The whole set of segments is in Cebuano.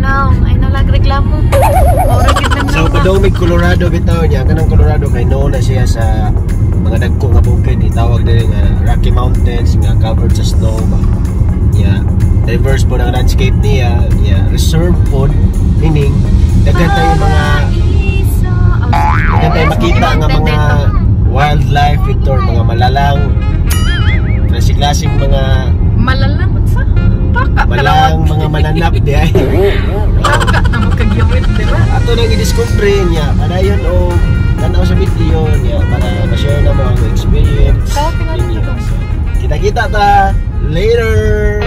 Namnaw. Ay nalag reklamo. Ora gid namnaw. So padung mig Colorado bitaw niya, kanang Colorado kay known na siya sa mga dagko nga bukid, itawag diri nga Rocky Mountains nga covered sa snow ba. Yeah, diverse po ang landscape niya, yeah, reserve po, meaning daghan tayo makita nga mga wildlife dito, mga malalang, klase-klaseng mga malalang unsa? Paka malang mga mananap di ay. Paka na makagyawit di ba? Ato nang i-discover niya, padayon o tanaw sa video niya para ma-share na mo ang experience ninyo. So, kita-kita ta later.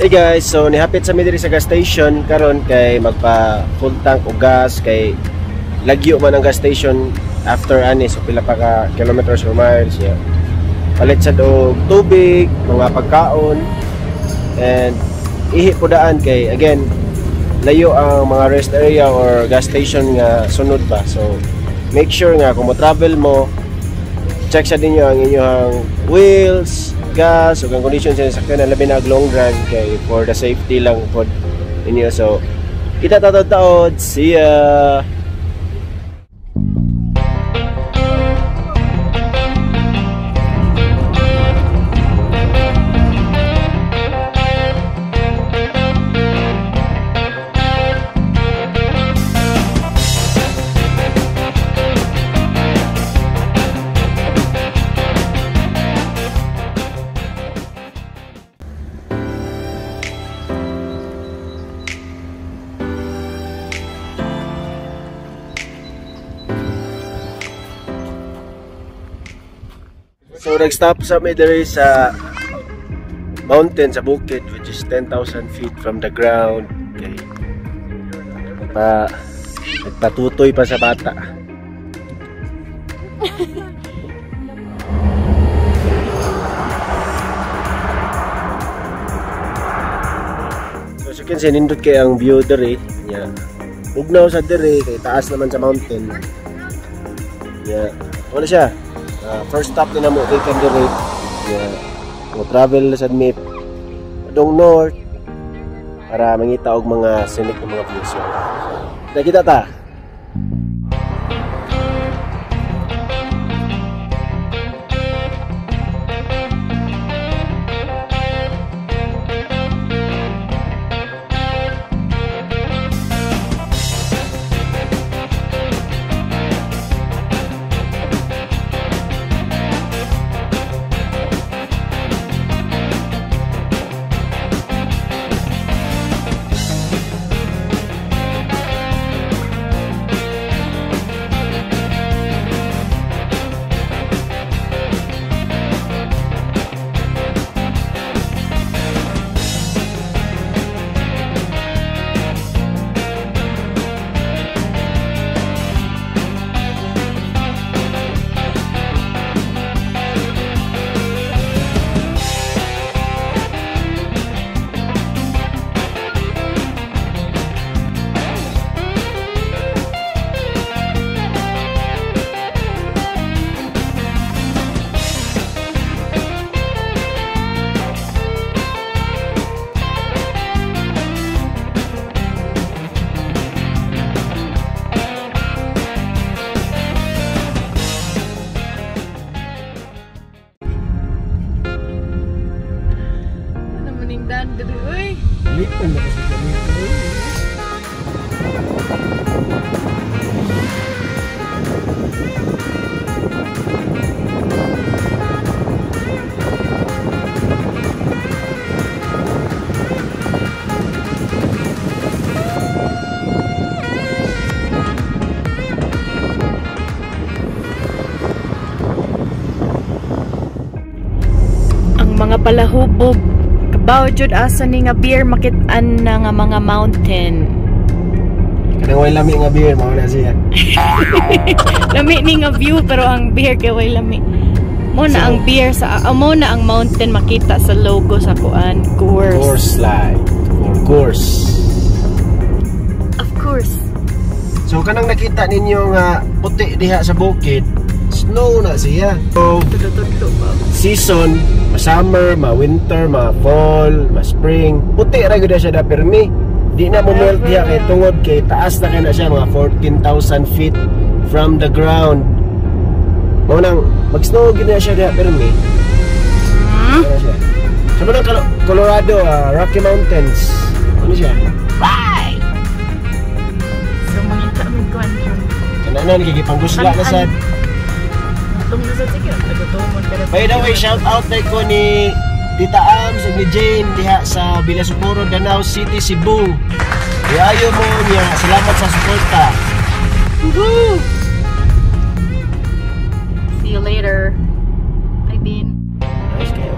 Hey guys, so nihapit sa mi diri sa gas station karon kay magpa full tank og gas kay lagyo man ang gas station after ani, so pila pa ka kilometers or miles, yeah. Palit sad og tubig, mga pagkaon, and ihi po daan kay again layo ang mga rest area or gas station nga sunod pa. So make sure nga kung mo travel mo, check sa ninyo ang inyong wheels, gas, ug ang condition sa sakyanan, labi na long drive kay for the safety lang pod ninyo. So kita taod-taod, see ya. So nag-stop sa mi diri sa mountain, sa bukid, which is 10,000 feet from the ground. Okay. Nagpatutoy pa sa bata. So as you can see, nindot kay ang view diri. Yeah. Ugnaw sa diri kay taas naman sa mountain. Yeah. Wala siya. First stop na namo kay diri. Yeah. Mo travel sa mi padung north para mangita og mga scenic nga mga views. Nakita ta. Mga palahubog kabaw jud asa ni nga beer makit-an na nga mga mountain. Kanang way lami nga beer mao na siya. Lami ni nga view pero ang beer kay way lami. Mo na So, ang beer sa mo na ang mountain makita sa logo sa kuan Coors. Coors Light or Coors. Of course. So kanang nakita ninyo nga puti diha sa bukid, snow na siya. So Tudto ba? season, ma-summer, ma-winter, ma-fall, ma-spring, puti ra gyud siya da permi. Di na mo melt diha kay tungod kay taas na kay na siya, mga 14,000 feet from the ground. Mao nang mag-snow gyud na siya diha permi. Ano siya? Sa so, manang Colorado, Rocky Mountains. Ano siya? Bye. So mangita mig kuan. Kana na nagigipangusla na sad. Tung na sa sige, tagutomon ka na. By the way, shout out na ko ni Tita Ams ug ni Jane diha sa Villa Socorro, Danao City, Cebu. Iayo mo niya. Salamat sa suporta. Woohoo! See you later. Bye, Bin. Nice kayo.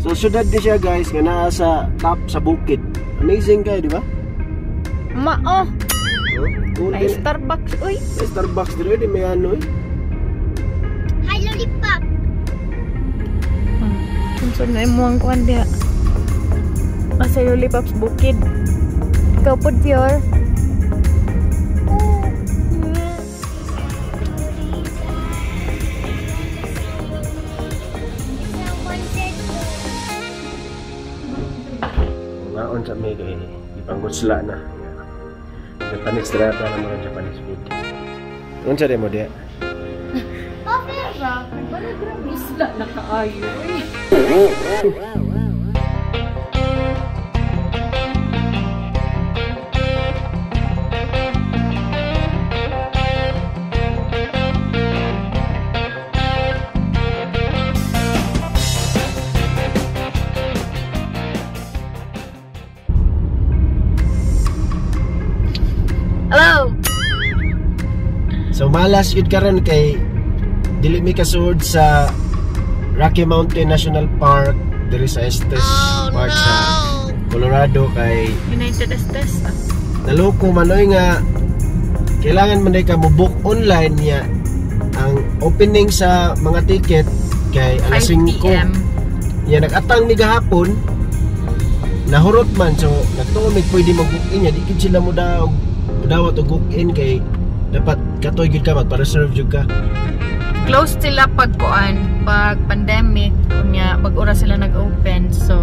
So syudad ni siya guys nga naa sa top sa bukid. Amazing kayo, di ba? Mao. Huh? Cool May din. Starbucks uy. May Starbucks dito, di may ano eh. Hi, lollipop. Unsa na imo ang kuan diha? Asa Lollipops bukid. Ikaw pod Fior. Ngaon sa may kay ipanggutsla na. Japanese drata na mga Japanese food. Unsa di mo diha? Isla na kaayo uy. Hello. So malas yun karon kay dili mi kasuod sa Rocky Mountain National Park diri sa Estes Park sa Colorado kay United Estes. Naloko man oy nga kailangan man day ka mo book online niya ang opening sa mga ticket kay alas 5 5 p.m. Niya nagatang mi gahapon nahurot man, so nagtuo mig pwede mag-book in niya, di gid sila mo daw dawat og book in kay dapat katoy gid ka magpa-reserve jud ka. Closed sila pag kuan, pag pandemic, unya pag oras sila nag-open. So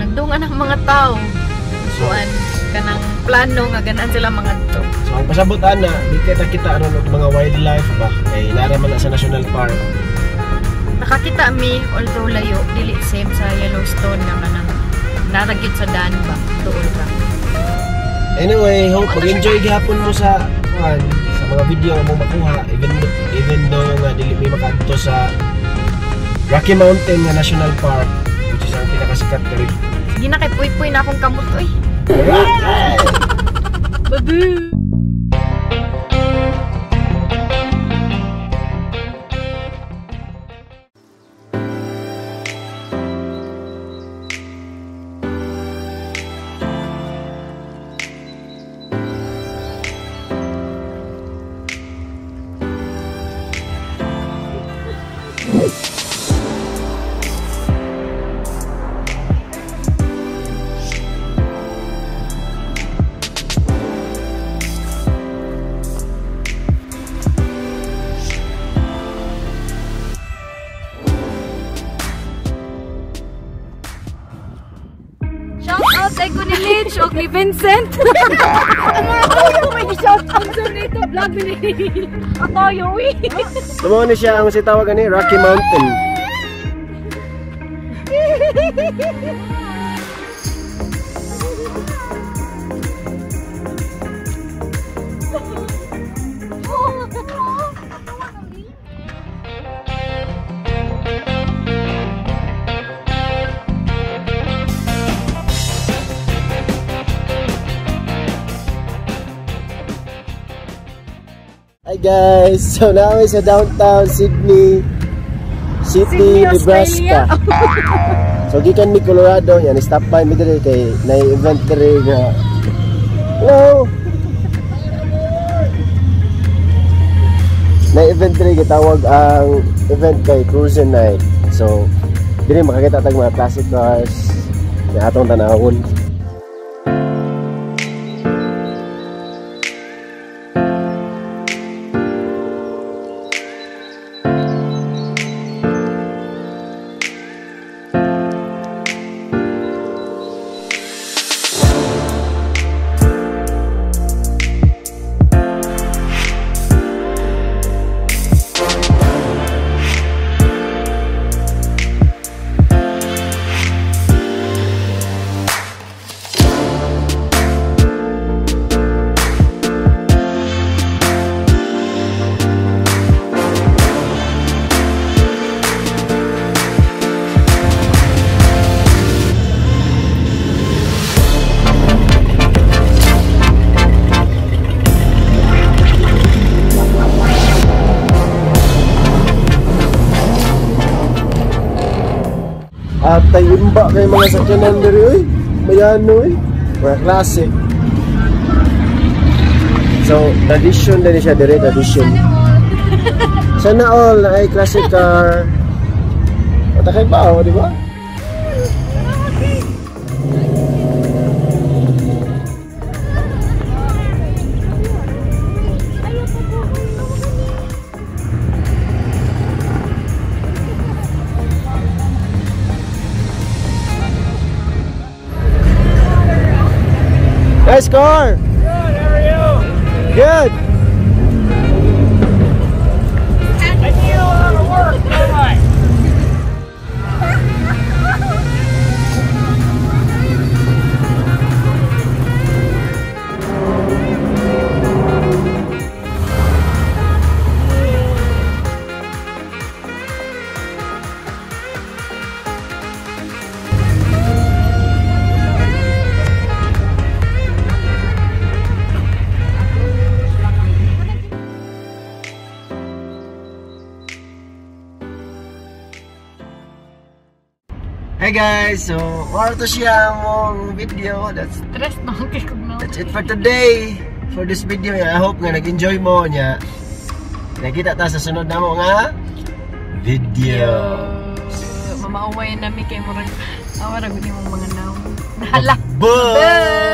nagdungan ang mga tao. So, Kuan kanang plano nga ganaan sila mga to. So ang pasabot ana, di kita kita aron og mga wildlife ba kay nara man na sa national park. Nakakita mi although layo, dili same sa Yellowstone nga kanang naragit sa daan ba tuol ra. Anyway, hope mag-enjoy gihapon mo sa kuan, sa mga video nga mo makuha even though nga dili mi makaadto sa Rocky Mountain nga National Park, which is ang pinakasikat diri. Sige na kay puy-puy na akong kamot oy. Babu. Shout out ay ko ni Mitch og ni Vincent. Ang mga toyo may shout out sa nito vlog ni Atoyo uy. Tumo ni siya ang sitawag ani Rocky Mountain. Guys, so now sa downtown Sidney City, Sydney, Nebraska. Australia. So gikan mi Colorado, yan stop by mi diri kay na event diri nga. Hello. Na event diri gitawag ang event kay Cruiser Night. So diri makakita tag mga classic cars na atong tanawon. At imba kay mga sakyanan diri oy. Mayano oy. Mga klase. So, tradition din siya diri, tradition. Sana all na ay classic car. Patakay pa oh, di ba? Nice car! Good, how are you? Good! I need a lot of work, don't I? Hey guys, so more to siya mong video. That's Stress na ako kay kung that's it for today. For this video, I hope nga nag-enjoy mo niya. Nakita ta sa sunod na mo nga video. Mamaaway na mi kay murag awa ra gud imong mga naw. Hala. Bye!